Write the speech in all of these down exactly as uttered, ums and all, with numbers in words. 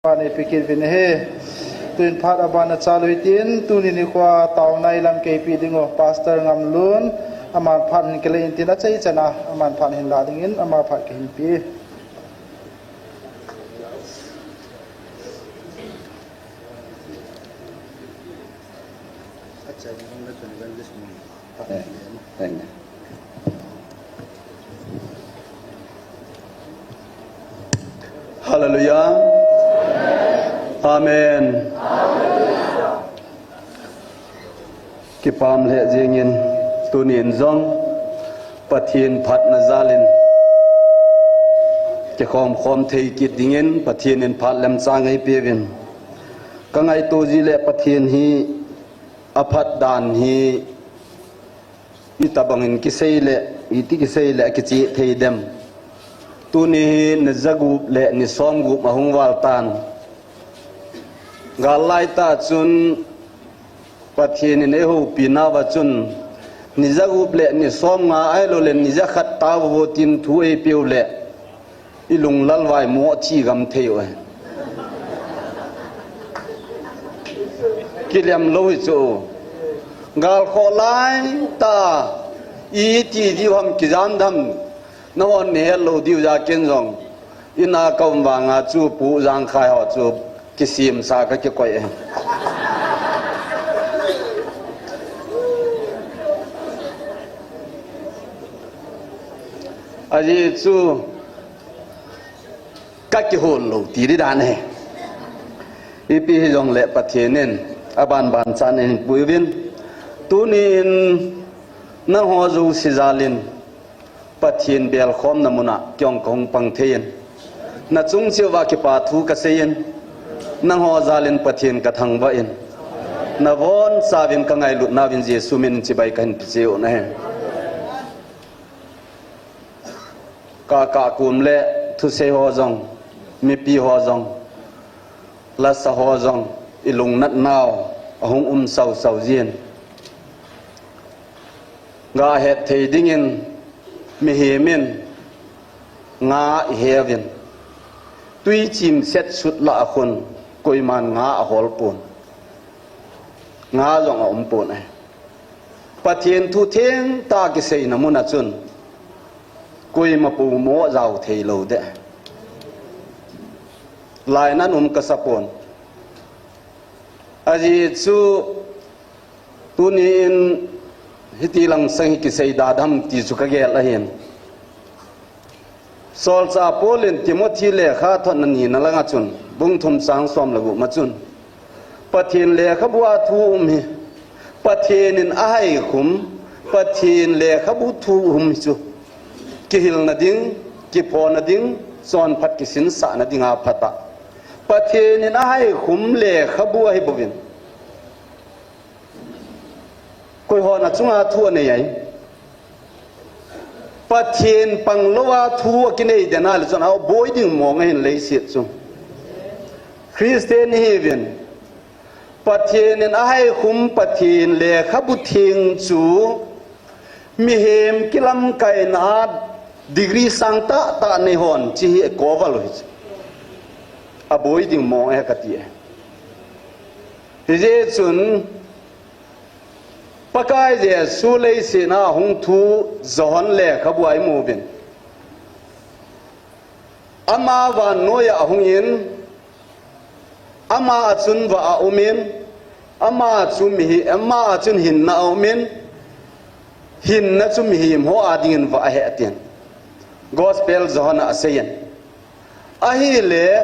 Pan ei pikit vin he. Tuin phat aban a cha lui tin, tuni nikho a taona i lam kei pi ding o, Pastor Ngamlun, aman phat hin kile in tin a chei chana, aman phat hin la dingin, ama phat kei hin pi. Hallelujah. Amen. Kipam le jingin tunin jong Pathen phatna jalin kikhom khom thei kit dingin Pathen in phat lem chang ei pe vin. Ka ngaito ji le Pathen hi aphat dan hi itabangin kisei le, iti kisei le kichi thei dem. Tuni hi ni jagup le ni somgup ahung val tan. Gal lai ta chun Pathen in ei houpi nauva chun ni jagup le ni somnga ahilou le ni jakhat tao vo tin thu ei piu le i lung lalvai mo chi gam thei u. Kilem lou hi chu. Gal kho lai ta iti diu ham kijam dam. Nahon ni het lou diu ja ken jong. Ina ka um vanga chu Pu Jang Khai ho chu kisim sa ka kikoi e. Aji chu ka kihol lou ti di dan e. Ipi hi jong le Pathen in aban ban chan in pui vin. Tunin nangho jouse jalin Pathen belkhomna muna kei jong ka hung pang thei in. Na chung cheh uva kipa thu ka sei in. Nangho jalin Pathen ka thangvah in. Na von chauvin ka ngailut nauvin Jesu min in chibai ka hin pe cheh u ahi. Ka, ka kum le thusei ho jong, mipi ho jong, lasa ho jong, i lungnat nau, ahung um sau sau jin. Ga het thei dingin, mihem in, nga i heuvin. Tui chim set sut lah a khun, koiman nga ahol pon. Nga jong aum pon e. Pathen thu theng tah kiseina mun a chun, koima poimo jao thei lou deh. Lainat um ka sa pon. Ajeh chu tuni in hiti lang sang hi kisei da dem ti chu ka gel ahin. Solchah Paul in Timothy lekha thotna nina langa chun, bung thum chang som le gup ma chun, Pathen lekhabu a thu um hi, Pathen in ahaikhum, Pathen lekhabu thu um hi chu, kihilna ding, kiphona ding, chonphat kisinsahna dinga phatah. Pathen in ahaikhum lekhabu ahi bouvin. Koihon achunga thu anei ai. Pathen panglouva thu akinei den a le chun aboi ding mong ahin leiset chu. Christian ihiuvin. Pathen in ahaikhum Pathen lekhabu theng chu mihem kilamkaina degree sang tahtah neihon chi hi koval u hi chu. Aboi ding mong e kati e. Hijeh chun, Pakai Jesu leiset a hung thu Johan lekhabu a imu uvin. Ama vannoiya ahungin, ama a chun vah aumin, ama chu mihi, ama a chun hinna aumin, hinna chu mihem ho adingin vah ahi atin. Gospel Johan a aseiyin. Ahile,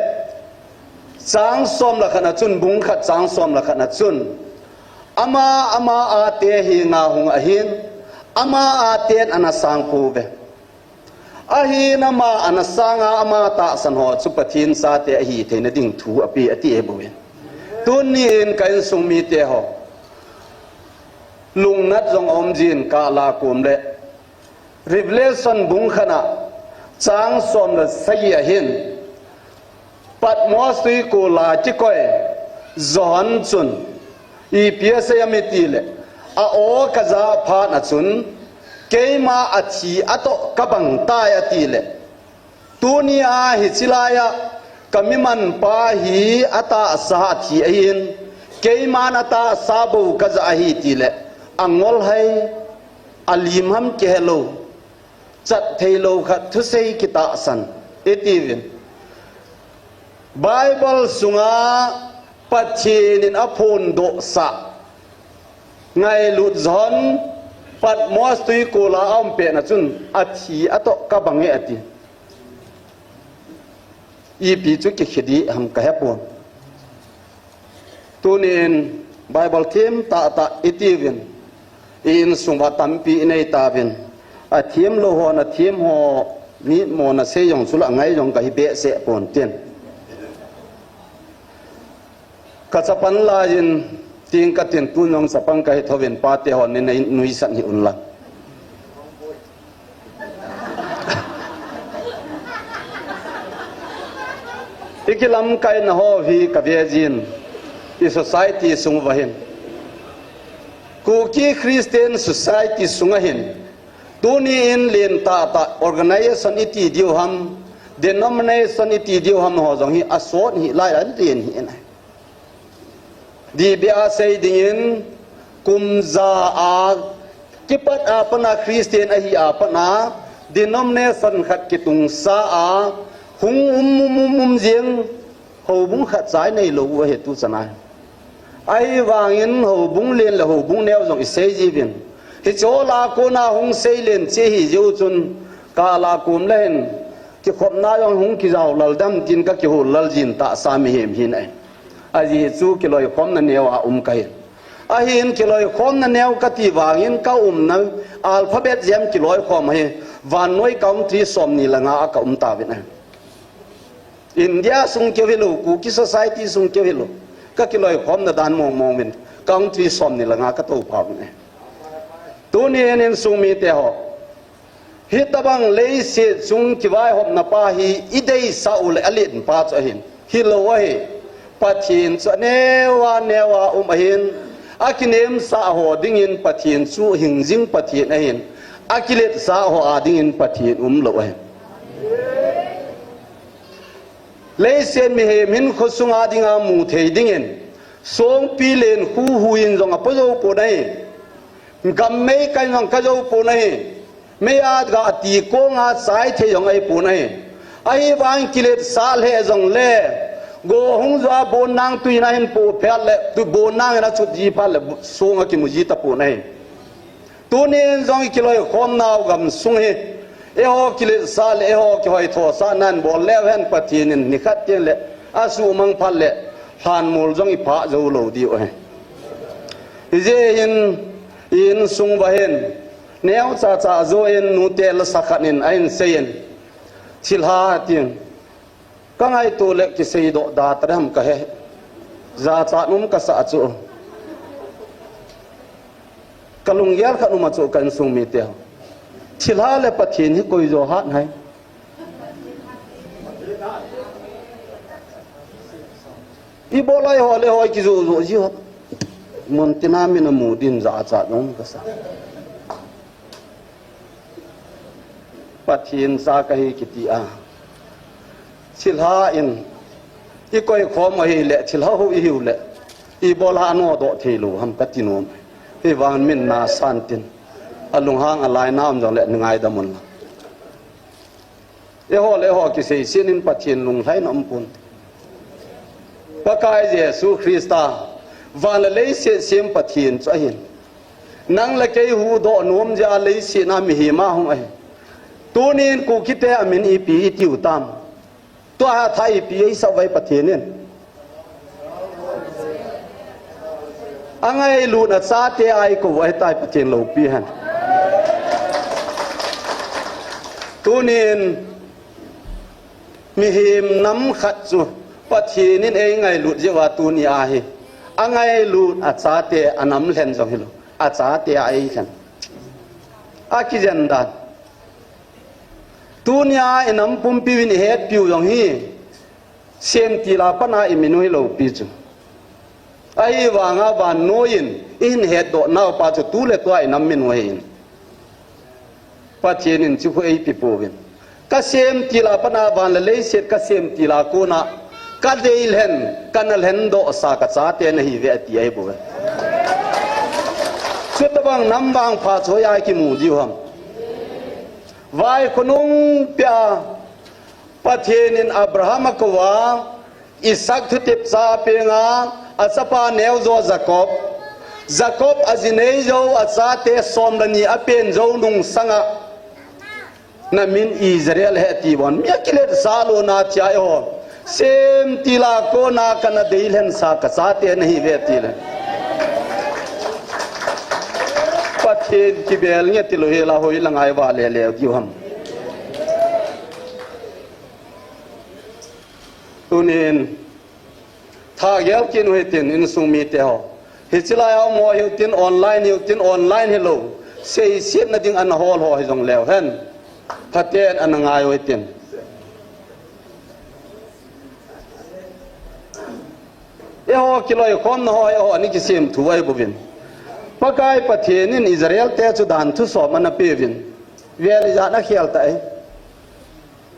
chang som le khat a chun, bung khat chang som le khat a chun, ama, ama a te henga hung ahin, ama a ten ana sang pouve. Ahin ama ana sanga ama tahsan ho chu Pathen chate ahi theina ding thu ape ati e bouvin. Tuni in ka insung mite ho, lungnat jong aum jin ka la kum le, Revelation bung khat a chang som le sagi a hin, Patmos tuikul a kikoi Johan chun ipi asei em itile, a aw kaja phat a chun, keima athi atoh kabang tai atile, tuni a hiche laiya Ka miman pa hi atahsa a thi ahin, keiman atahsa bou kaja ahi tile, angol hai, alim ham kihelou, chat theilou khat thusei kitahsan, itiuvin. Bible sunga Pathen in aphondohsah, ngailut John, Patmos tuikol a aum pet na chun, athi atoh kabang e ati. Ipi chu kikhedi ham kahepon. Tunin Bible them tahtah itiuvin, i insung uva tampi inei tauvin. Athem lou hon athem ho, mitmona sei jong chule angai jong kahi behseh pon tin. Ka chapan laiyin ting katin tun jong chapan kahi thouvin pate hon nei nuisat hih unlang. I kilamkaina ho hi kave jin, i society sung uva hin. Kuki Christian Society sunga hin, tuni in len tahtah organization iti diu ham, denomination iti diu ham ho jong hi asot hih lai a len hih in ahi. Dibeh a sei dingin, kum ja a kipat a pat a Christian ahi a pat a, denomination khat kitungsa a, hung um, um, um, um jing, houbung khat cha inei lou u ahi tuchan a. Ahivangin houbung len le houbung neo jong isei jiuvin. Hiche ho lah a kona hung seilen cheh hi jeh u chun, kal a kom le hin, kikhopna jong hung kijao lal dem tin kakihol lal jin tahsa mihem hi ahi. Ajeh chu kiloikhomna neo a um kahi. Ahin kiloikhomna neo kati vangin ka umna alphabet jem kiloikhom ahi. Vannoi country somni le nga a ka um tauvin ahi. India sung keu hilou, Kuki society sung keu hilou. Ka kiloikhomna dan mong mong uvin country somni le nga ka toupha uvin ahi. Tuni in insung mite ho, hitobang leiset chung kivaihopna pa hi ideisah u le alen pa chu ahin, hilou ahi. Pathen chu aneo a neo a um ahin, akinemsah ho dingin Pathen chu hingjing Pathen ahin, akiletsah ho a dingin Pathen umlou ahin. Leiset mihem hinkho sunga dinga mu thei dingin, songpi len huhu in jong apo jou pon ahi. Gam meikai in jong ka jou pon ahi. Mei a ga ti konga chai thei jong ahi pon ahi. Ahivang kiletsah lheh jongle, go hung jo a bonnang tuina hin po phat le, tu bonnang in achup ji phat le, song akimu ji tapon ahi. Tunin jong i kiloikhomnau gamsung hi, eiho kiletsah le eiho kihoithosah nan bol leu hen Pathen in nikhat teng le asuhmang phat le lhanmol jong i phah jou lou diu ahi. Hijeh hin i insung uva hin neocha cha jo in nute lasa khat in ahin sei in, thilha tin, ka ngaito le kiseidoh da ta dem kahe. Jachat um kasah chu. Ka lunggel khat um a chu ka insung mite ho, thilha le Pathen hi koi jo hat ham? Ibola eiho le eiho kijoh joh ji ho. Muntina min amu din jachat um kasa. Pathen cha kahi kiti a, thilha in i koikhom ahile, thilha ho i hiu le, ibola anodoh theilou ham kati nom. Hivang min nasan tin, alunghang alainat um jongle ngaidam un lang. Eiho le eiho kiseiset in Pathen lunglhaina umpon. Pakai Jesu Christa, van le leiset sem Pathen chu ahin, nang le kei huhdoh nom jeh a leiset a mihem a hung ahi. Tunin Kukite amin ipi itiu tam? Tua hatah ipi eisah uva Pathen in? Angailut achate a eikou u ahitai, Pathen loupi hen. Tunin mihem nam khat chu Pathen in eingailut jeh uva tuni a hi, angailut achate anam lhen jong hilou, achate a eilhen. Akijen dan. Tunia inam pumpiuvin ihetpiu jong hi, semtil a pat a imin u hiloupi chu. Ahivanga vannoi in ihin hetdoh naupa chu tuletua inam min u ahin, Pathen in chu khu eipepouvin. Ka sem tila pana van le leiset ka sem tila kona ka dei lhen, ka na lhen doh sa ka chate na hi ve ati ahi bou ve. Chutabang nam vangpha chu hoiya kimu diu ham? Vai khonung pia Pathen in Abraham a kou a, Isaac thutep cha a peng a, a chapa neo jo Jacob. Jacob a ji nei jou, a chate som le ni a pen jou nung sanga, na min Israel he ti bon. Mi a kilet sa lo na chia e ho. Sem tila kona ka na dei lhen sa ka chate na hi ve ti le. Pathen kibel nge ti lo hi la hoi la ngai va le le diu ham? Tunin, thagel kit u hitin, insung mite ho. Hiche lai a um ho hiu tin, online hiu tin, online hilou. Seiset na ding ana hol ho hi jong leu hen. Pathen ana ngai u hitin. Eiho kiloikhomna ho, eiho ani kisem thu ahi bouvin. Pakai Pathen in Israel te chu dan thusom ana peuvin. Vel ijat na khel ta e.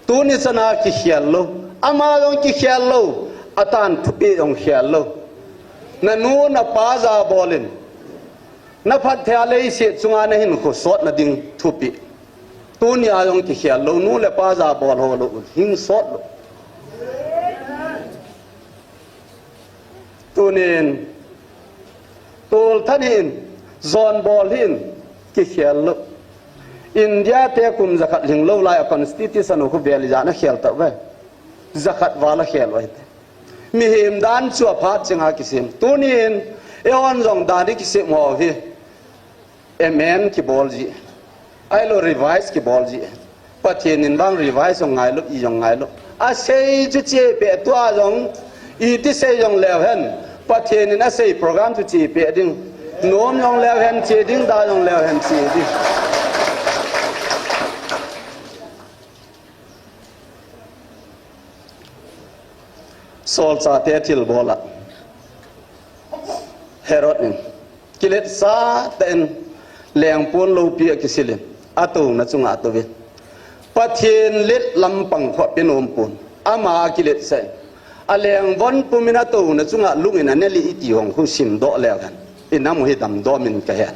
Tuni chana kikhel lou. Ama jong kikhel lou. Atan thupeh jong khel lou. Na nu na pa jabolin. Na phatthei a leiset chunga na hinkho sot na ding thupeh. Tuni a jong kikhel lou. Nu le pa jabol ho lou. Hing sot lou. Tunin, tolthat hih in, jon bol hih in, kikhel lou. India te kum jakhat lhinglou lai a constitution u khu vel ijat na khel tauve. Jakhat val a khel u ahite. Mihem dan chu aphat chenga kisem. Tunin, eihon jong dan i kisem ho hi. Amen kibol ji. Ahilou revise kibol ji. Pathen in vang revise jong ngailou, i jong ngailou. Asei chu chepeh tua jong, iti sei jong leu hen. Pathen in asei program chu chepeh ding. Nom jong leu hen che ding, da jong leu hen che ding. Solchah te thilbol a Herod in kiletsah tah in lengpon loupi a kisil in atouna chunga atouvin. Pathen let lampang khu ape nom pon. Ama akiletsah in. Alengvon pum in atouna chunga lung in anel e iti hung khu simdoh leu hen. Inam u hi damdoh min kahe.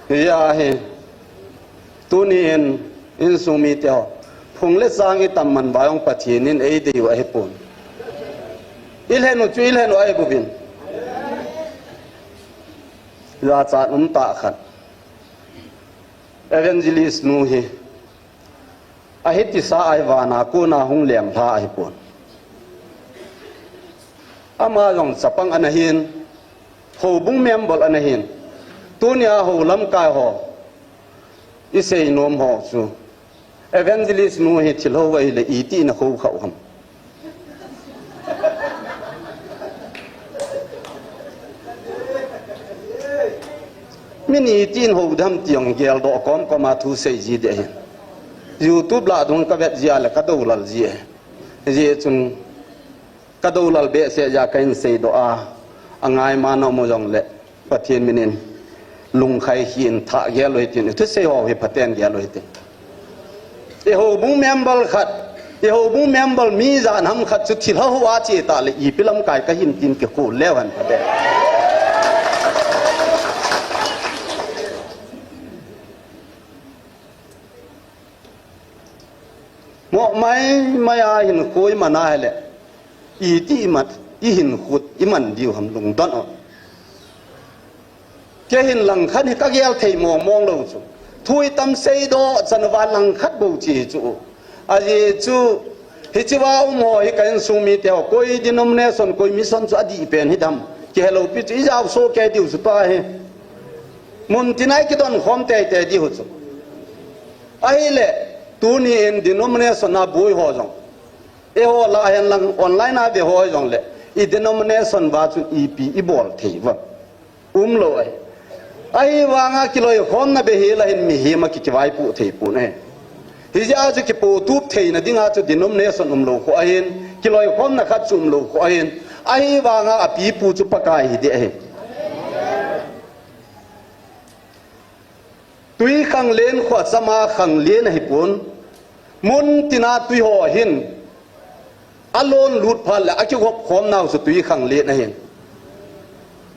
Hia hi. Tunin, insung mite ho. Phung le chang itam man uva jong Pathen in eidei u ahipon. Ilhen u chu ilhen u ahi bouvin. Jachat um tah khat. Evangelist nu hi. Ahi tisa ahi vana kona hung lenglha ahipon. Ama jong chapang ana hin. Houbung member ana hin. Tunia hou lamkai ho. Isei nom ho chu. Evangelist nu hi thil hou ahile iti na hou khah u ham. Min iti in hou dem ti jong geldoh komkom a thu sei ji ding ahi. YouTube lah dung ka vet ji a le ka doulal ji e. Hijeh chun ka doulal behseh jeh a ka hin seidoh a, angaima na um u jongle. Pathen min in lungkhai hih in thah gel u hitin, i thusei ho hi phaten gel u hitin. I houbung member khat, i houbung member mi ijat ham khat chu thil hou a che tah le ipi lamkai ka hin tin kikhol leu hen phaten. Mo mai mai a hinkho iman ahile. Iti iman, ihinkho iman diu ham lungdon o. Kei hin langkhat hi ka gel thei mong mong lou chu. Thu itam seidoh chan uva langkhat bou che chu. Ajeh chu, hiche uva um ho hi ka insung mite ho, koi denomination, koi mission chu adih pen hi dem. Kihelou pi chu ijao soh kei diu chu tua hi. Mun tin a ikidon khom tei tei diu chu. Ahile, tuni in denomination a boi ho jong. Eiho lah hen lang online a ve ho jongle, i denomination uva chun ipi ibol thei uvam. Umlou ahi. Ahivanga kiloikhomna bei hel a hin mihem a ki, kivaipoh thei pon ahi. Hijeh a chu kipoh tup theina dinga chu denomination umlou khu ahin, kiloikhomna khat chu umlou khu ahin. Ahivanga apipu chu Pakai hi ding ahi. Twikhanglen khu achama khanglen ahipon. Mun tina twi ho hin alon lut phat le akihop khom nau chu twikhanglen ahin.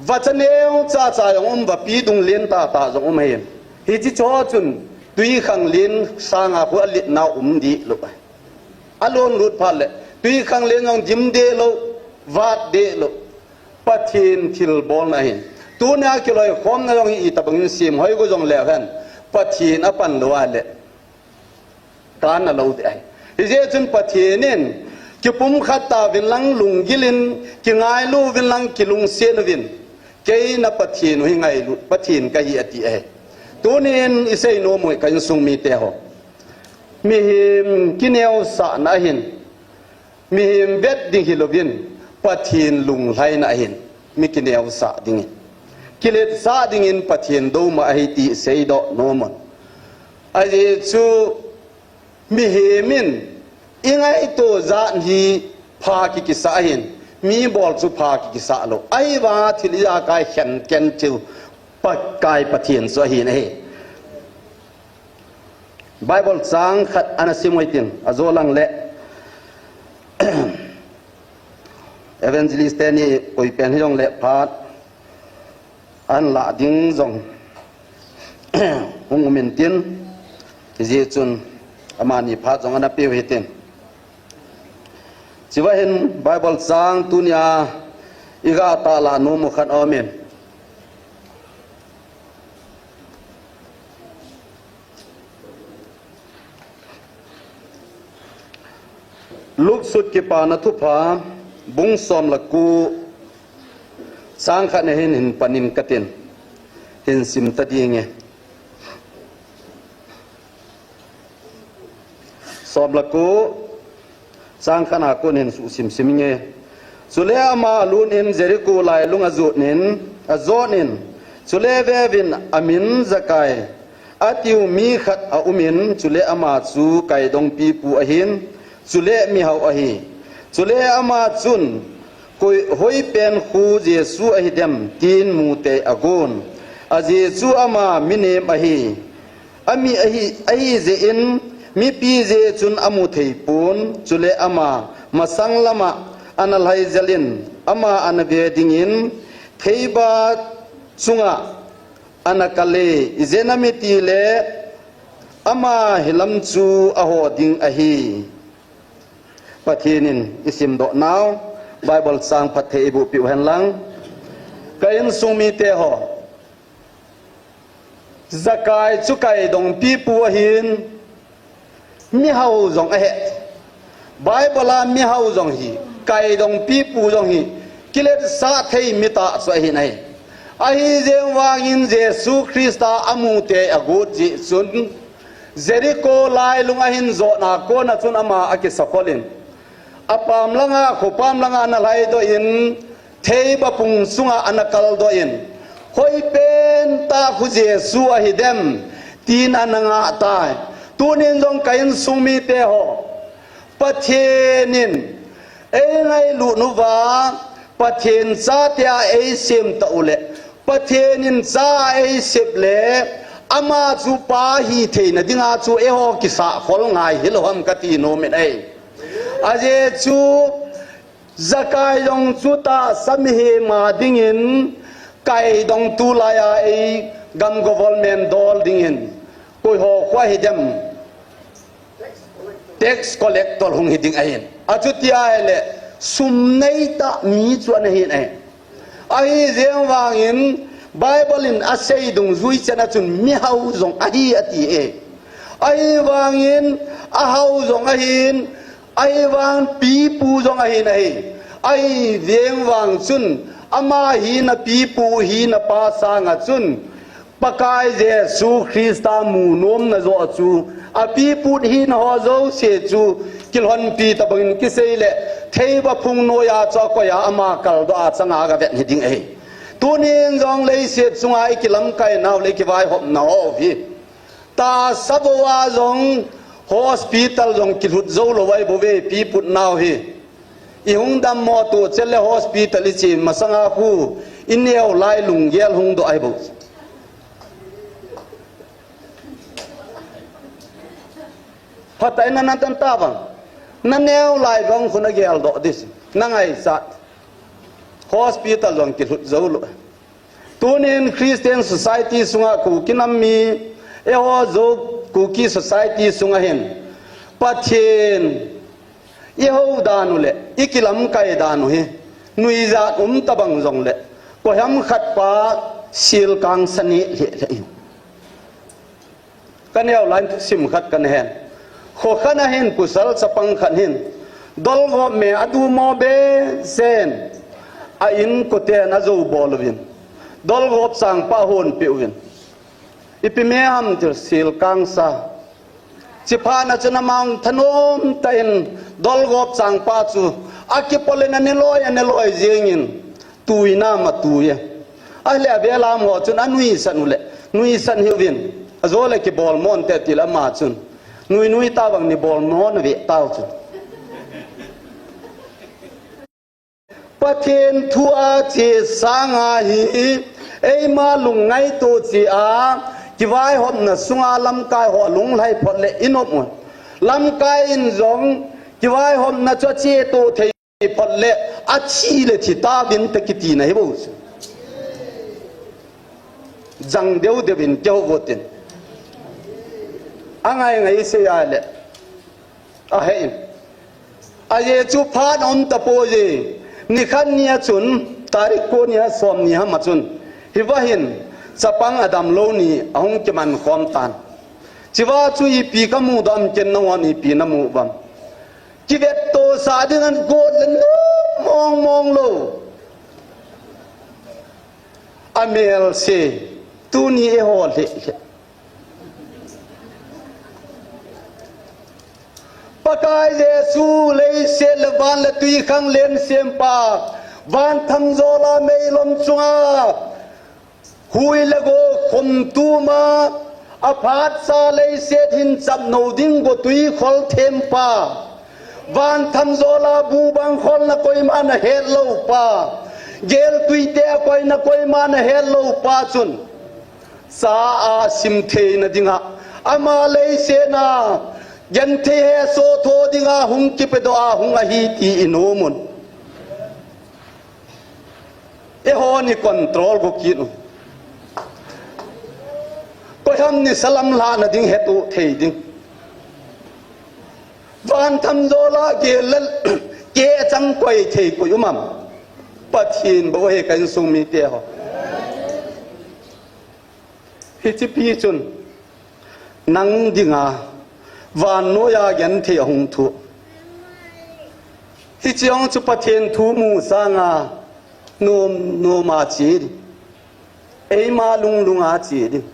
Vacha neo chacha jong um, vapi dung len tata jong um ahin. Hiche cho chun twikhanglen sanga khu alet nau um deh lou ahi. Alon lut phat le twikhanglen jong dim deh lou, vat deh lou. Pathen thilbolna ahin. Tunia kiloikhomna jong hi itobangin sem hoi go jongleu hen, Pathen apan lou a le kan alou deh ahi. Hijeh chun Pathen in kipumkhat tauvin lang lunggil in, kingailu uvin lang kilungset uvin. Kei na Pathen u hi ngailut Pathen kahi ati ahi. Tunin isei nom u hi ka insung mite ho, mihem kineosahna ahin, mihem vet ding hilouvin, Pathen lunglhaina ahin, mi kineosah dingin, kiletsah dingin Pathen douma ahi ti seidoh nom un. Ajeh chu mihem in ingaito jat hi pha kikisah ahin, mi bol chu pha kikisah lou. Ahivanga thil ijakai khenkhel thei u Pakai Pathen chu ahin ahi. Bible chang khat ana sim u hitin, ajo lang le evangelist teni koipen hijongle phat anlah ding jong hung um intin, hijeh chun amani phat jong ana peu hitin. Chuva hin Bible chang tunia iga tahlah nom u khat aumin. Luke Sut Kipana Thupha, bung som le ko, chang khat na hin hin panin katin, hin sim ta dinge. Som le ko, chang khat na kon hin suhsim sim inge. Chule ama alut in Jericho lailung ajot in, ajot in, chule veuvin amin Zakai atiu mi khat aumin, chule ama chu kaidongpipu ahin, chule mihao ahi. Chule ama chun, koi, hoipen khu Jesu ahidem, tin mutei agon. Ajeh chu ama minem ahi. Ami ahi, ahijeh in, mipi jeh chun amu theipon, chule ama masang lama ana lhaijelin, ama ana ve dingin, theiba chunga ana kal e, ijeh inem itile, ama hilam chu aho ding ahi. Pathen in isimdoh nau Bible chang phatthei eiboh peh u hen lang. Ka insung mite ho, Zakai chu kaidongpipu ahin, mihao jong ahi. Bible a mihao jong hi, kaidongpipu jong hi, kiletsah thei mi tah chu ahin ahi. Ahijeng vangin Jesu Christa amutei agot jeh chun, Jericho lailung ahin jotna kona chun ama akisakhol in, apam langa, khopam langa ana lhaidoh in, theiba pung sunga ana kaldoh in, hoipen tah khu Jesu ahidem, tin ana ngah tai. Tunin jong ka insung mite ho, Pathen in eingailut uva, Pathen chate a eisem tah u le, Pathen in cha eisep le, ama chu pa hitheina dinga chu eiho kisahkhol ngai hilou ham kati nom in ahi. Ajeh chu Zakai jong chu tahsa mihem a dingin kaidong, tulai a eigam government dol dingin, koiho khu ahidem, tax collector hung hiding ahin. Achuti ahile, sum neitah mi chu ana hin ahi. Ahijeng vangin Bible in asei dungjui chan a chun mihao jong ahi ati e. Ahivangin ahao jong ahin, ahivang pipu jong ahin ahi. Ahijeng vang chun ama hina pipu hina pa sanga chun Pakai Jesu Christa mu nomna joh chu, apiput hina ho jouse chu kilhonpi tabangin kisei le, theiba phung noiya chu akoiya ama kaldoh a changa gavet hiding ahi. Tunin jong leiset chunga ikilamkai nau le ikivaihopna ho hi, tahsa bou a jong hospital jong kilhut jou lou ahi bouve, piput nau hi. Ihung dammo toh chele hospital iche masanga khu ineo lai lunggel hungdoh ahi bou. Phatah in na natan ta vang. Na neo lai vang khu na geldoh ding. Na ngaichat. Hospital vang kilhut jou lou. Tunin Christian Society sunga Kuki nam mi, eiho Zo Kuki Society sunga hin. Pathen, i hou dan u le, i kilamkai dan u hi. Nuijat um tabang jong le. Koiham khat pa sil kangsa ni le le. Ka neo lai thusim khat ka na hen. Kho khat a hin pasal chapang khat hin. Dolgop me a du mo be sen. A inkoten a jou bol uvin. Dolgop changpa hon pe uvin. Ipi me ham ti le sil kangsa. Chiphat na chun amang thanom tah in Dolgop changpa chu. A kipol in a ne loi, a ne loi jeng in. Tuina ma tui e. Ahile avel a mo chun a nuisan u le. Nuisan hi uvin. A jo le kibol mo nte ti le ama chun. Nui nui ta vang ni bol mo na ve tau chun. Pathen thu a che sanga hi. Eima lungngaito che a. Kivaihopna sunga lamkai ho lunglhai phot le i nom u. Lamkai in jong kivaihopna chu a che to thei phot le a thi le thi ta vin te kiti na hi bou. Jang deu deu in keu vo tin. A ngai ngai se ya le. A he in. A ye chu phat om ta po ye. Ni khat ni a chun, tarik ko ni a som ni ham a chun. Hi va hin, chapang a dam lou ni, a hung kiman khom tan. Chiva chu ipi ka mu dam ken na hon ipi na mu bam. Kivet to sa ding an got le nom mong mong lou. A mel se tuni eiho le le. Pakai Jesu leiset le van le tui khang len sempa. Van tham jola meilom chunga. Hui le go khum tuma, a phat sa leiset hin chap no ding go tui khol them pa. Van tham jola bu bang khol na koima na het lou pa. Gel tui te a koi na koima na het lou pa chun. Sa a sim thei na dinga. Ama leiset na gen thei he so tho dinga hung kipe do a hung ahi ti i nom un. Eiho ni control go kit u. Koiham ni salam la na ding het u thei ding. Van tham jola ke lal ke chang koi thei koi umam. Pathen bou he ka insung mite ho. Hiche pi chun nang dinga vannoiya genthei ahung thu. Hiche hung chu Pathen thu mu sanga nom, nom a che ding. Eima lung lung a che ding.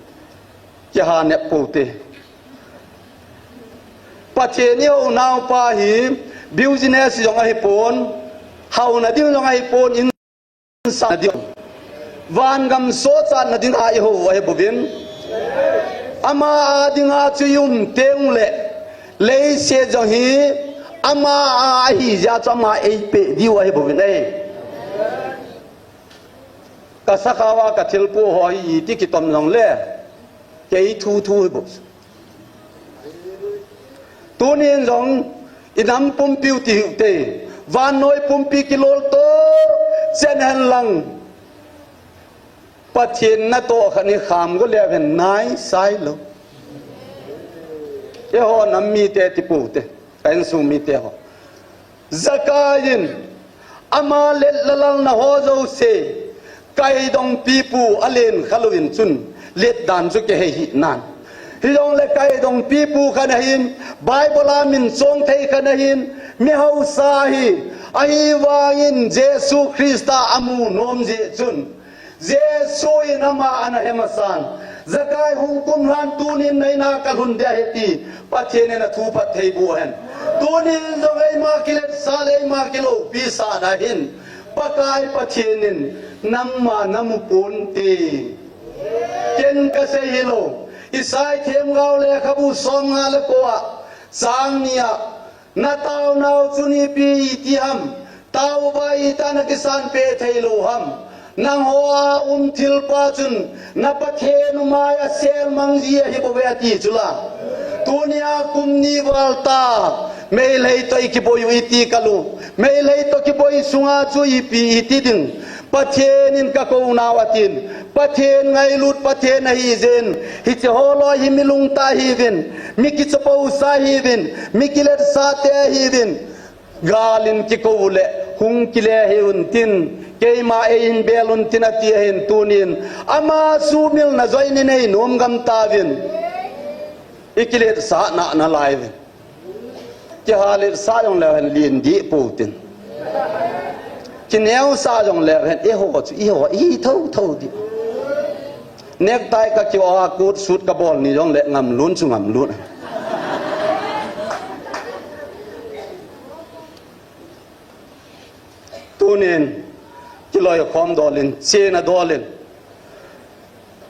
Kiha nep pou te. Pathen i hou nau pa hi business jong ahi pon. Hauna ding jong ahi pon in sa ding. Van gam sochat na ding a i hou ahi bouvin. Ama a ding a chu i um teng le. Leiset jong hi ama a ahi jeh a chu ama ei pe diu ahi bouvin ei. Ka sakhawa ka thilpo ho hi iti kitom jong le. Kei thu thu hi bou. Tunin jong i nam pumpi u ti hiu te. Vannoi pumpi kilol to chen hen lang. Pathen natoh khat ni kham go le hen nai sai lou. Eiho nam mite ti pou te. Ka insung mite ho. Zakai in ama let lalal na ho jouse. Kaidongpi pu a len kha lou in chun let dan chu kihei hi nan. Hijong le kaidongpi pu khat ahin, Bible a min chong thei khat ahin, mi hausa hi, ahivangin Jesu Christa amu nom jeh chun. Jesu in ama ana he masan. Zakai hung kum lhan tunin naina ka lhun dia he ti. Pathen in athu phat thei bu hen. Tunin jong eima kilet sa le eima kilopi sa na hin. Pakai Pathen in nam ma na mu pon te. Ken ka sei hilou. Isai themgao lekhabu som nga le ko a. Chang ni a. Na taonau chu ipi iti ham, taova ita na kisan pe thei lou ham. Nangho a um thilpa chun, na Pathen u mai a sel mang ji ahi bouve ati chula. Tunia kum ni val ta, Meitei toh i kiboi u iti kalu. Meitei toh kiboi sunga chu ipi iti ding. Pathen in ka kou nau atin. Pathen ngailut Pathen ahi jeh in. Hiche holoi hi mi lungtah ahiuvin. Mi kichapousa ahiuvin. Mi kiletsah te ahiuvin. Gal in kikou le, hung kile hih un tin, keima eihin bel un tin ati ahin tunin, ama sumilna joh in inei nom gam tauvin. I kiletsah na nalai uvin. Kihaletsah jong leu hen len dih pou tin. Kineosah jong leu hen, eiho chu, eiho, i tho tho dih. Necktie ka kivoh a, coat suit ka bol ni jong le ngam lun chu ngam lun. Tunin, kiloikhom dol in, chena dol in.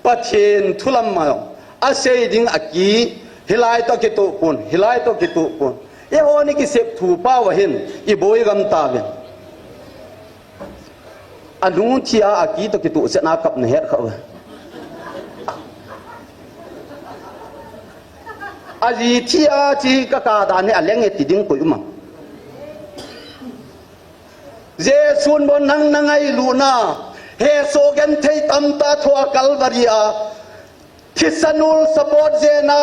Pathen thu lam ma jong, asei ding aki, hilai toh kitoh pon, hilai toh kitoh pon. Eiho ni kisep thu pau ahin, i boi gam tauvin. Anu thi a aki toh kitoh chet na kap na het kha uve. Aji thi a chi ka ka dan hi aleng e ti ding koi um am. Jesun bon nang na ngailutna, hesoh genthei tamtah thoh a Calvary a, thisan ul support jeh in a,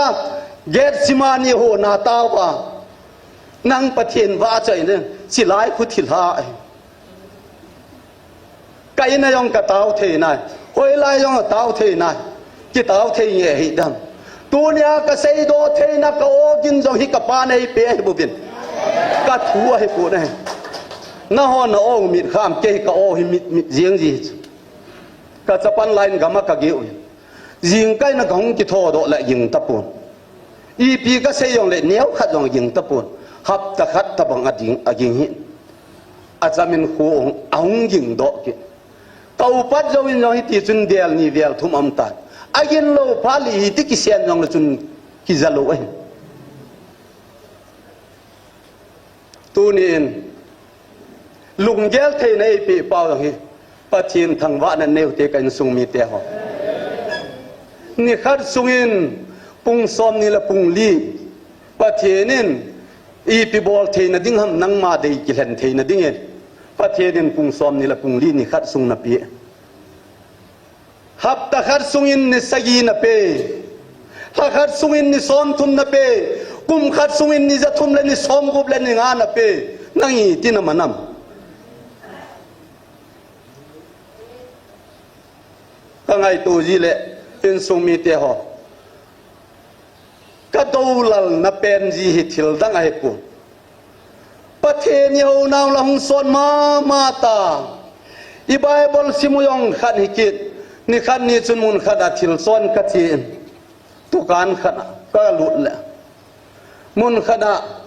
Gethsemane hon a tao a. Nang Pathen vahchoi in, chilai khu thilha. Ka in a jong ka tao thei nai. Hoilai jong a tao thei nai. Kitao thei nge hi dam. Tunia ka seidoh theina ka aw gin jong hi ka pan eipe ahi bouvin. Ka thu ahi pon ahi. Nahon na aw mit kham, kei ka aw hi mit mit jeng ji. Ka chapang line gam a ka geh u. Jingkah in a ka hung kithodoh le ging tapon. Ipi ka sei jong le neo khat jong ging tapon. Hapta khat tabang a ding, a ging hi. Achamin khu ahung ging doh kit. Ka upat jouvin jong hiti chun del ni vel thum aum tan. Agin lou phat le hiti kisen jong le chun kija lou ahi. Tunin, lunggel theina eipeh pau jong hi, Pathen thangvahna nei u hite ka insung mite ho. Nikhat sungin pung som ni le pung li, Pathen in ipi bol theina ding ham nangma dei kilhen theina dingin, Pathen in pung som ni le pung li nikhat sung napeh. Hapta khat sungin ni sagi napeh. Lha khat sungin ni somthum napeh. Kum khat sungin ni jathum le ni somgup le ni nga napeh. Nang iti na man am? Ka ngaito ji le insung mite ho. Ka doulal na pen ji hi thil dang ahi pon. Pathen i hounau la hung sot mama ta. I Bible sim u jong khat hi kit. Nikhat ni chun mun khat a thil son ka thi in. Dukan khat a ka lut le. Mun khat a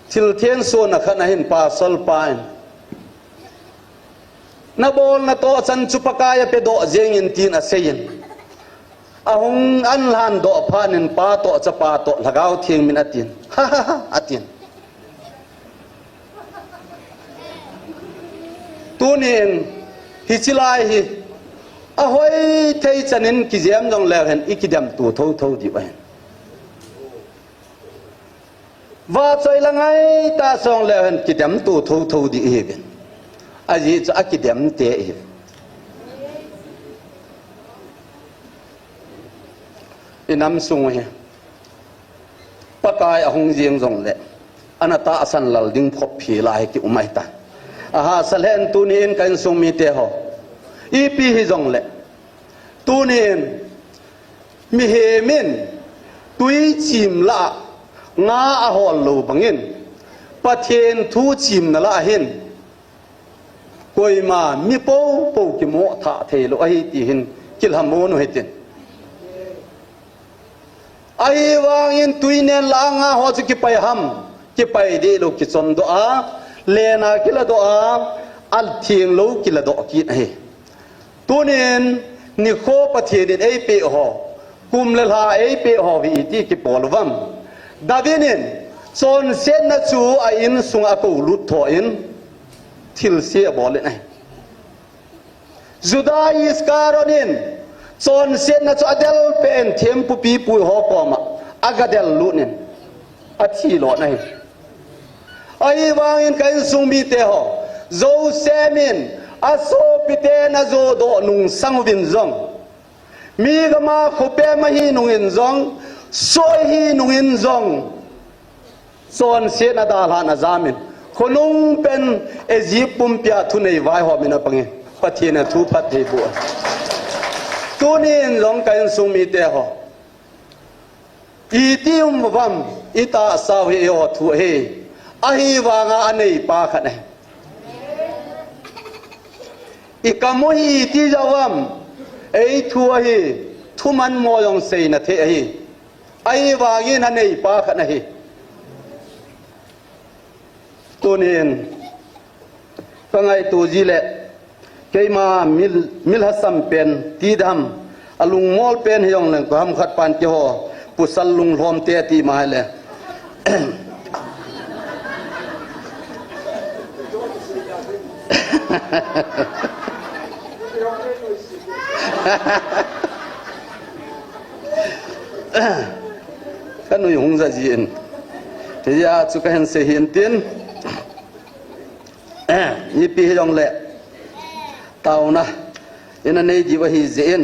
thil theng son a khat a hin pasal pa in. Na bolna toh chan chu Pakai a pedoh jeng in tin asei in. Ahung an lhan doh phat in pa toh chapa toh Lhagao Theng min atin. Ha ha ha atin. Tunin hichi lai hi ahoi thei chan in kijem jong leu hen i kidem tu tho tho diu ahin. Vahchoi la ngai ta song leu hen kidem tu tho tho di ihi uvin. Ajeh chu akidem te ihi. I nam sung u hi. Pakai ahung jeng jong le. Ana tahsan lal ding phop hi la hi ki um ahi ta. Aha, salen tunin ka insung mite ho. Ipi hi jong le. Tunin, mihem in tui chim lah a nga ahol lou bangin, Pathen thu chimna lah a hin, koima mi popo kimoh thah thei lou ahi ti hin kilhamon u hitin. Ahivangin tui nen lah a nga ho chu kipai ham, kipai deh lou kichon doh a, len a kila doh a, atheng lou kila doh kit ahi. Tunin, nikho Pathen in eipeh ho, kum le lha eipeh ho hi iti kipol uvam. David in, chonsetna chu a insung a akou lut tho in, thilse abol in ahi. Juda Iscariot in, chonsetna chu adel pen thempu pipu ho koma, aga del lut in. athi lona ahi. Ahivangin ka insung mite ho, Joseph in asopite najodoh nungsang uvin jong, mi gama khopem ahi nungin jong, soi hi nungin jong, chonsetna dalhah na jamin, khonung pen Egypt pumpia thunei vaihom in apangin, Pathen in athu phattheiboh. Tunin jong ka insung mite ho, iti um uvam, itahsau hi eiho thu ahi. Ahivanga aneipa khat ahi. Ikam u hi iti jeh uvam, eithu ahi, thuman mo jong seina thei ahi. Ahivangin aneipa khat ahi. Tunin ka ngaito ji le, keima mil, mil hasam pen ti dam, alungmol pen hijongleng, ko ham khat pan keiho pasal lunglhomte ati ma hile. Ka nui hung ja jin, hijeh a chu kahin sei hin tin. Ipi hijongle, taona ina nei diu ahi jeh in,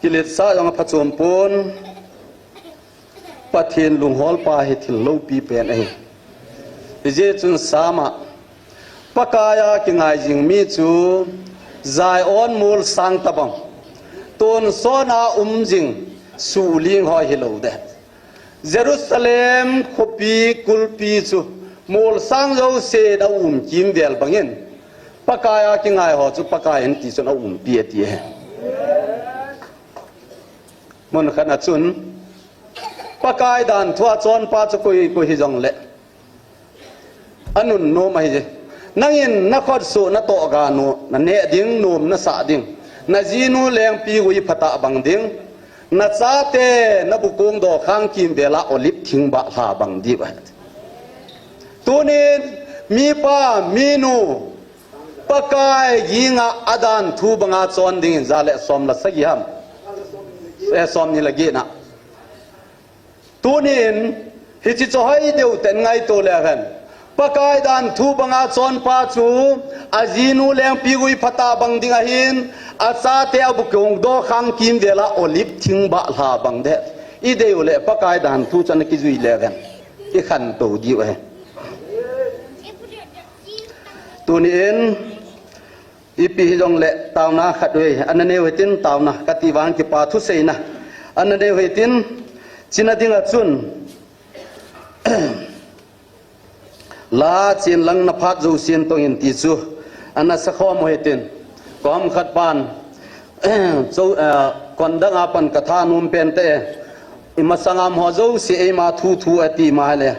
kiletsah jong aphachom pon, Pathen lungholpa hi thil loupi pen ahi. Hijeh chun Sam a, Pakaiya kingai jing mi chu Zion molsang tabang, tonsot a um jing suhling hoi hilou ding. Jerusalem khopi kulpi chu molsang jouse a um kimvel bangin, Pakaiya kingai ho chu Pakai in tichun aumpi ati ahi. Mun khat a chun, Pakai danthu a chonpa chu koi, koi hijongle, anunnom ahi je. Nangin nakhutsoh natoh ganu, naneh ding, nom nasah ding, najinu lengpigui phatah bang ding, nachate nabukong dokhang kimvel a olive thing bahlha bang diu ahi. Tunin mipa, minu, Pakai ginga adanthu banga chon dingin ja le som le sagi ham, eh, somni le get na. Tunin hiche chu hoi deu ten ngaito leu hen. Pakai danthu banga chonpa chu ajinu lengpigui phatah bang ding ahin, achate abukong dokhang kimvel a olive thing bahlha bang ding. Idei u le Pakai danthu chu ana kijui leu hen, ikhantou diu ahi. Tunin ipi hijongle taona khatvei ana neiu hitin, taona kati vang kipa thuseina ana neiu hitin, chuna dinga chun, la chenlang na phat jousen tongin ti chu ana sakhom u hitin, kom khat pan, chu, eh, kon dang a pan katha nom pen te, imasang a um ho jouse eima thu thu ati ma le,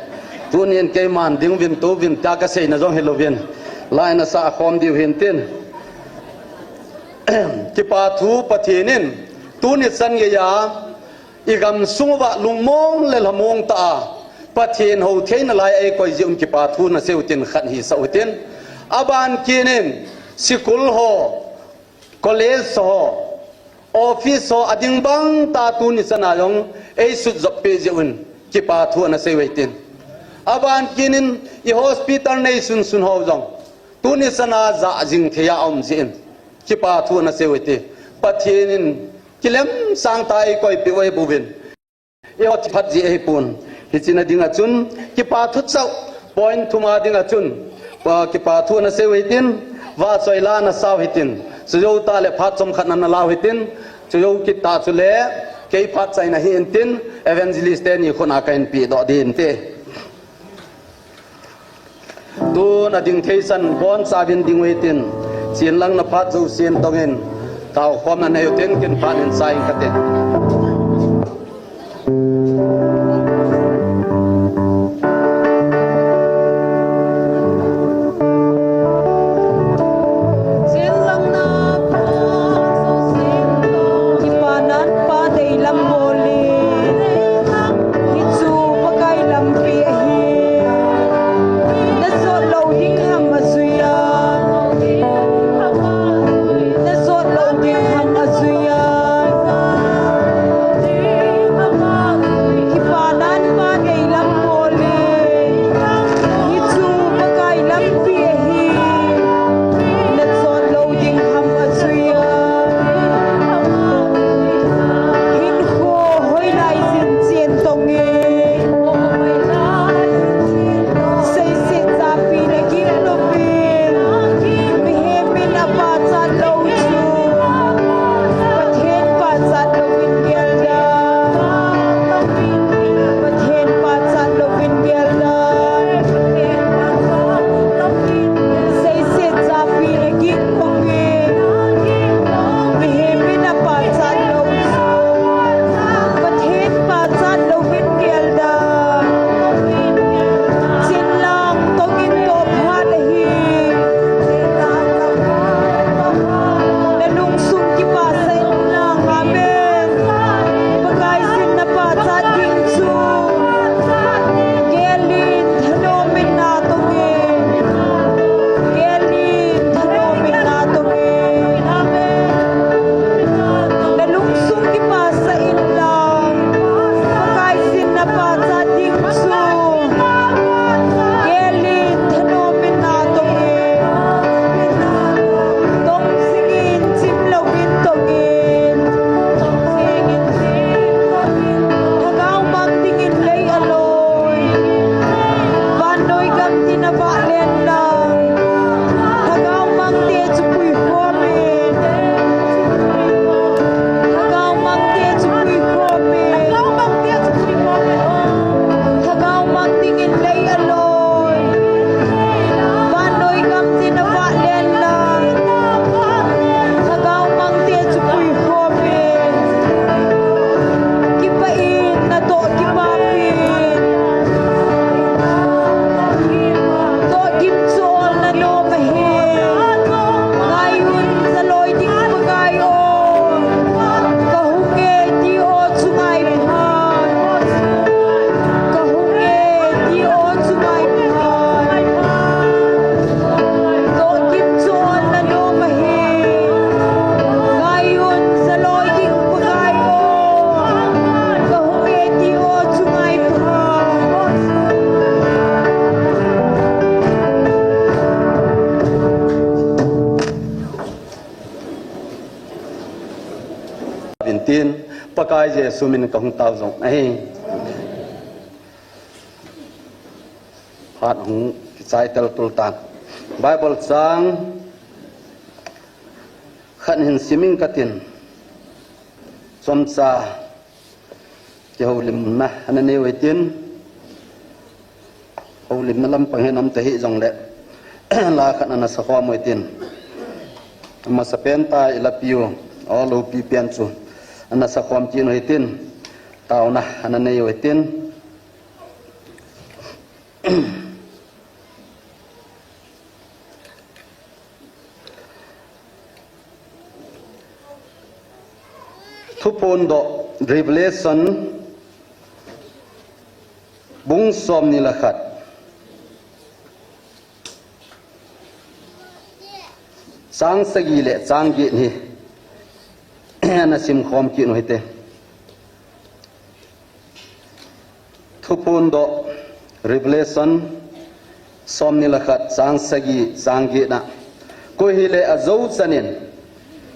tunin keiman ding uvin, tou uvin tia kaseina jong hilouvin, la ina sakhom diu hintin. Kipa thu Pathen in tuni chan geiya igamsung uva lungmong le lhamong tah a Pathen hou theina lai eikoi jeh un kipa thu naseiu tin khat hisah u hitin. Aban kit in, school ho, college ho, office ho ading bang tah a tuni chan a jong eisut jop peh jeh un kipa thu ana seiu hitin. Aban kit in i hospital neisun sun ho jong tuni chan a jah jing thei a um jeh in kipa thu ana seiu hite. Pathen in kilem sang tah a eikoi peh u ahi bouvin. Eiho thi phat ji ahipon. Hiche na dinga chun, kipa thu chauh, point thum a dinga chun, pa, kipa thu ana seiu hitin, vahchoi la ana sau hitin, chujou tah le phat chomkhat ana lau hitin, chujou kit tah chule, kei phat chaina hi intin, evangelist teni khut a kahin pehdoh ding inte. Tun ading thei san boncha uvin ding u hitin, chenlang na phat jousen tongin, taokhomna neiu tin, kin phat in chai inge kati. Tin, Pakai Jesu min kahung tao jong ahi. Phat hung kichai tel tul tan. Bible chang khat hin sim ing katin. Chomcha kihoulimna ana nei u hitin. Houlimna lampang hin um tahih jongle la khat ana sakhom u hitin. Amasapen tah a ilapiu, o loupi pen chu ana sakhom kit u hitin. Taona ana nei u hitin. Thuphondoh, Revelation, bung somni le khat, chang sagi le chang get hi ana simkhom kit u hite. Thuphondoh, Revelation, somni le khat, chang sagi, chang get a. Koi hileh ajou chanin,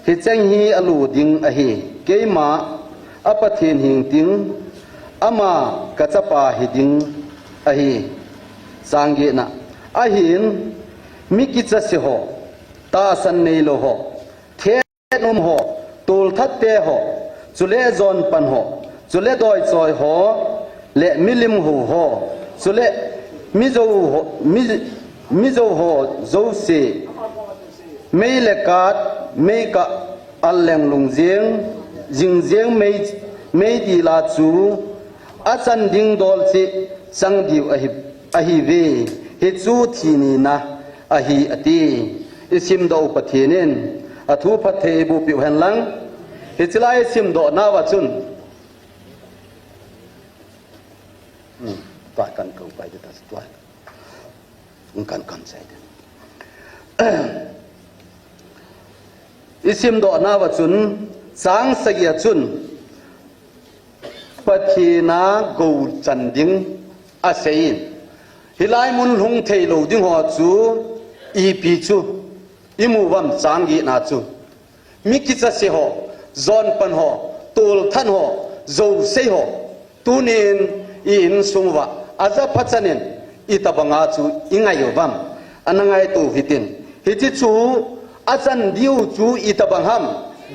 hicheng hi alu ding ahi, keima a Pathen hing ding, ama kachapa hi ding ahi. Chang get a. Ahin, mi kichase ho, tahsan neilou ho, thet um ho, tolthat te ho, chule jonpan ho, chule doichoi ho, le milim hou ho, chule mijou ho, mi, mijou ho jouse, mei le kat, meikah alleng lungjeng, jingjeng mei, meidil a chu, achan ding dol cheh chang diu ahi, ahiuve, hichu thi nina ahi ati. Isimdoh u Pathen in athu phatthei eiboh peh u hen lang. Hiche lai isimdoh nauva chun, hmm, tua kan ko pai de ta tua. Kan kan sai de. Isimdoh nauva chun, chang sagi a chun, Pathen a gou chan ding aseiyin. Hilai mun lhung theilou ding ho chu, ipi chu imu uvam chang get na chu. Mi kichase ho, jonpan ho, tolthat ho, jouse ho. Tunin i insung uva, ajapha chanin, itobang a chu ingai uvam. Ana ngaito u hitin. Hiche chu, achan diu chu itobang ham.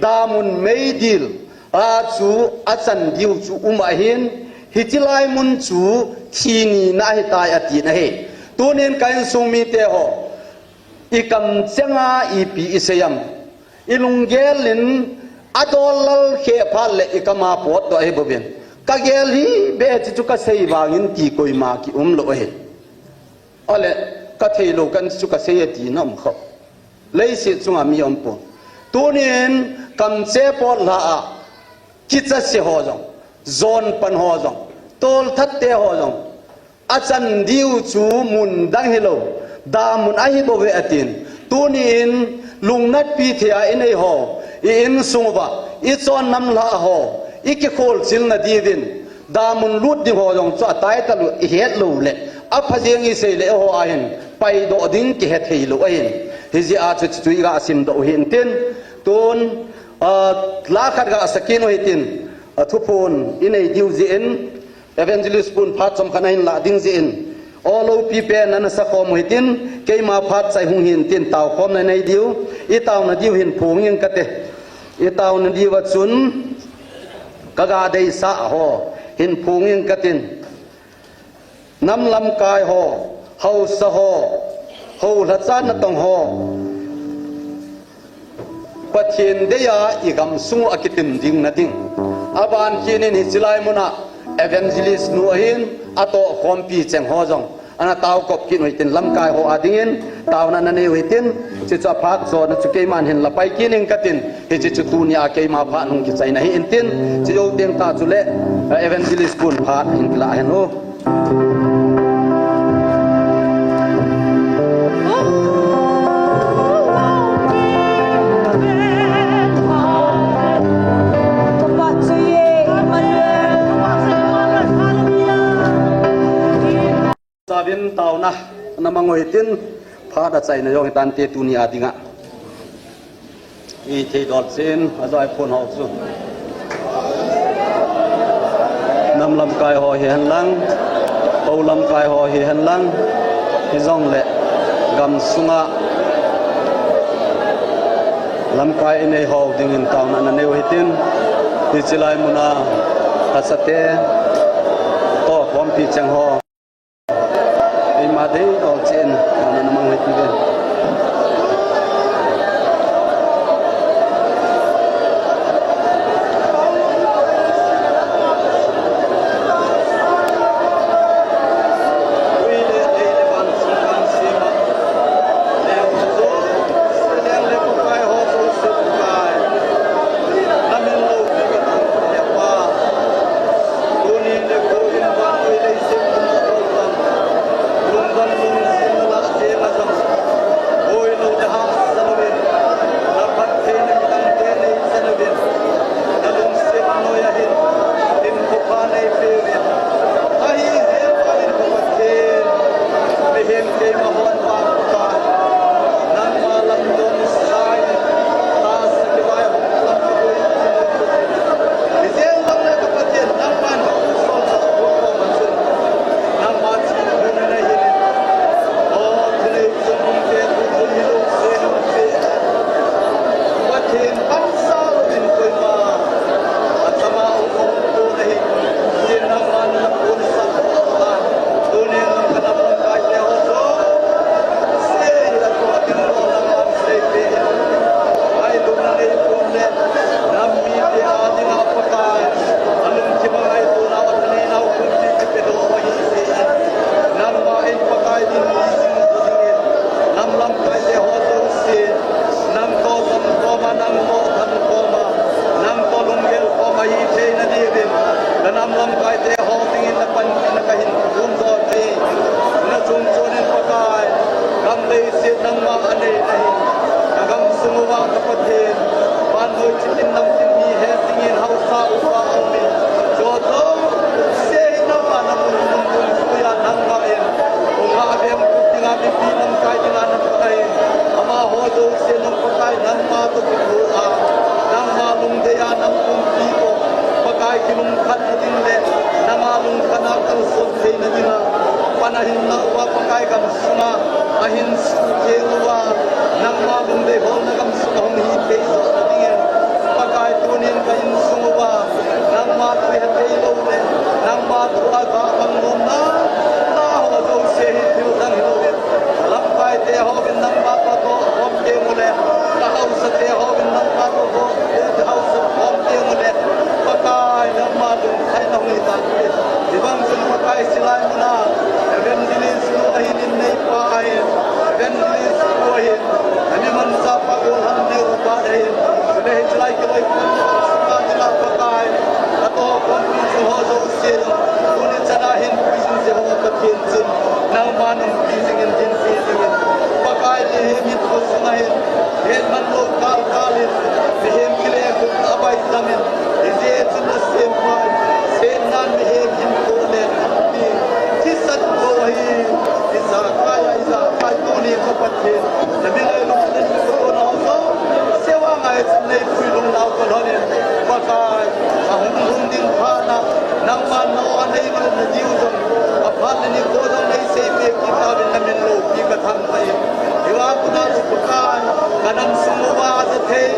Damun meidil a chu achan diu chu um ahin, hiche lai mun chu thi nina ahitai atin ahi. Tunin ka insung mite ho, i kamcheng a ipi isei am? I lunggel in adol lal kheh phat le i kam a potdoh ahi bouvin. Ka gel hi beh, hiche chu ka sei vangin ti koima kium lou ahi. Ahile, ka theilou kan chu ka sei e tina um khop. Leiset chunga mi um pon. Tunin kamcheng pot lha a, kichase ho jong, jonpan ho jong, tolthat te ho jong, achan diu chu mun dang hilou, damun ahi bouve atin. Tunin lungnatpi thei a inei ho, i insung uva, i chonnam lha ho, i kikholchilna diuvin, damun lut ding ho jong chu atai talou, i het lou le, apha jeng i sei le ho ahin, paidoh ding kihe thei lou ahin. Hijeh a chu, chu, chu i ga simdoh u hintin, tun, ah, la khat ga sa kit u hitin, ah, thuphon inei diu jeh in, Evangelist pun phat chomkhat ahin lah ding jeh in, o loupi pen ana sakhom u hitin, keima phat chai hung hintin, taokhomna nei diu, i taona diu hin phong ing kate. I taona diuva chun, ka ga deisah ho hin phong ing katin. Nam lamkai ho, haosa ho, hou lhacha natong ho, Pathen dei a i gamsung u akitim ding na ding. Aban kit in hiche lai mun a evangelist nu ahin, atohkhompi cheng ho jong ana taokop kit u hitin, lamkai ho a dingin taona na nei u hitin, hiche chu aphat jona chu keiman hin la pai kit ing katin, hiche chu tuni a keima phat hung kichaina hi intin, hiche jou teng tah chule, eh, evangelist pun phat hin kilah hen u. Savin taona na mang u hitin, phat achaina jong hitante tuni a dinga. I thei dol chen, ajai phon ho chu. Lamkai ho hihen lang, Ho lamkai ho hihen lang, hijongle gamsunga lamkai inei ho dingin taona nanei u hitin, hiche lai muna tahsate toh khompi cheng ho. Eima dei tol chen, ana namang hoi ti ve. Nang toh thangkhom a, nang toh thangkhom a, nang toh lunggel khom a hitheina diuvin, ka nam lamkaite ho dingin napanpina kahin thum doh e. Na chungchon in Pakai, gam leiset nangma anei nahi. Ka gamsung uva ka Pathen, vannoi chitin namtin mi he dingin haosa uva aumin, jouse hi nangma namun mun dungjuiya nangma in hung abem kut dinga mipi lamkai dinga napanai. Amaho jouse nang Pakai nangma toh kikhu a, nangma lungdei a nang pumpi toh Pakai kilungkhat na ding le nanga lungkhat a kalson theina dinga pan ahin lah uva Pakai gamsunga ahin suhtheng uva, nangma lungdei holna gamsunga hung hithei joh na dingin Pakai tunin ka insung uva nangma thu hethei lou le nangma thu a ga mang nom na, na ho jouse hi thil dang hilou in, lamkaite hovin nangma toh khom teng ule, ka haosate hovin nangma toh khom, haosa khom teng ule, Pakai nangma lungkhaina hung hitan. Hivang chun Pakai, hilai muna evangelist nu ahin, inneipa ahin, evangelist pu ahin, ami manchahpa Golhang Neo pa ahin, chule hichelai kiloikhomna sunga dinga Pakai, atoh khompi jing ho jouse jong, tuni chana hinpui jing jeh ho Pathen chun, nangman umpi jingin, hinpi jingin, Pakai, mihem hinkho sunga hin, hetman lou kalkal in, mihem kile khut a baijam in, hijeh chun nasempa in, Setnan mihem hinkho le, ti, thisat lou ahi, ijakai a, ijakai tuni ka Pathen, na mi ngailut in, na mi kona ho jouse vanga hichun neipui lhung nau ka lhon in, Pakai, ahung lhung ding phat na, nangman na o a neilut na diu jong, aphat le nikho jong neisei peh kit tauvin, na min loupi ka thangvah in. Hiva kona chu Pakai, ka nam sung uva ajathei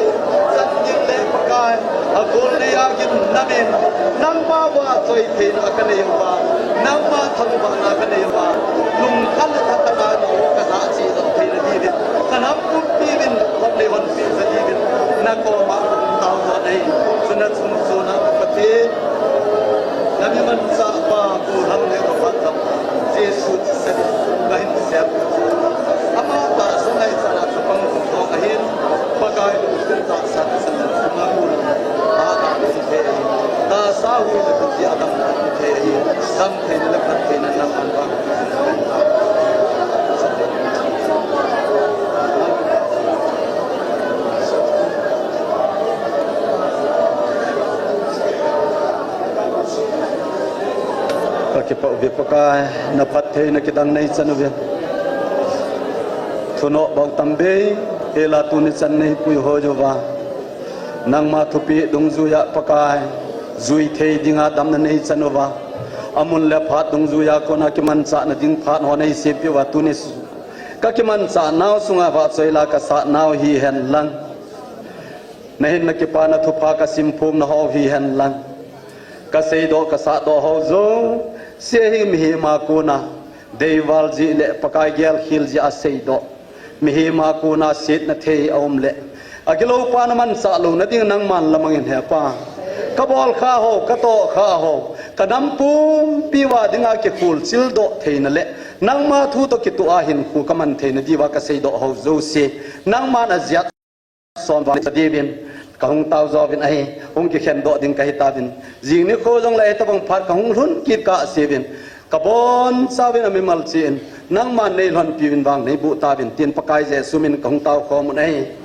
chan ding le Pakai, agol nei a gin namin, nangma uva choi theina ka nei uva, nangma thangvahna ka nei uva, lungkhat le thathang a ka jahcheh lou theina diuvin, ka nam pumpi uvin, hon le honpi sa diuvin, na koma ka hung tao doh ahi. Chuna chungchon a ka Pathen, na mi manchahpa Golhang Neo pa jong, Jesu thisan in ka hin sem. Ama tahsa ngaichat a chapang jong ahin, Pakai lungthim tahsa thisan in sunga ul, a, a, um thei ahi. Tahsa hu le hu ti a dam thei ahi. Dam theina le phattheina nangman vang. Ka kipah uve Pakai, na phattheina kidang nei chan uve. Thunoh bou tam bei, hila tuni chan neipui hoi uva. Nangma thupeh dungjuiya Pakai, jui thei dinga damna nei chan uva, amun le phat dungjuiya kona kimanchahna ding phat ho nei sempeh uva tuni su-, ka kimanchahnau sunga vahchoila kasahnau hihen lang, nahinna kipana thupha kasimphumna ho hihen lang, kaseidoh kasahdoh ho jouse hi mihema kona deival jeh le Pakai gelkhel jeh a seidoh, mihema kona setna thei aum le, agilou pa na manchah louna ding nangman lamangin hepa, kabol kha ho, katoh kha ho, kanam pumpi uva dinga kikhol childoh theina le, nangma thu toh kitoh a hinkho kaman theina diuva kaseidoh ho jouse, nangman ajat som vang sa diuvin, kahung tao jouvin ahi, hung kikhendoh ding kahitauvin, jing nikho jongle hitobang phat kahung lhun kit kahseuvin, kabonchauvin amimal cheh in, nangman neilhonpiuvin vang neiboh tauvin, tin Pakai Jesu min kahung taokhom un ahi.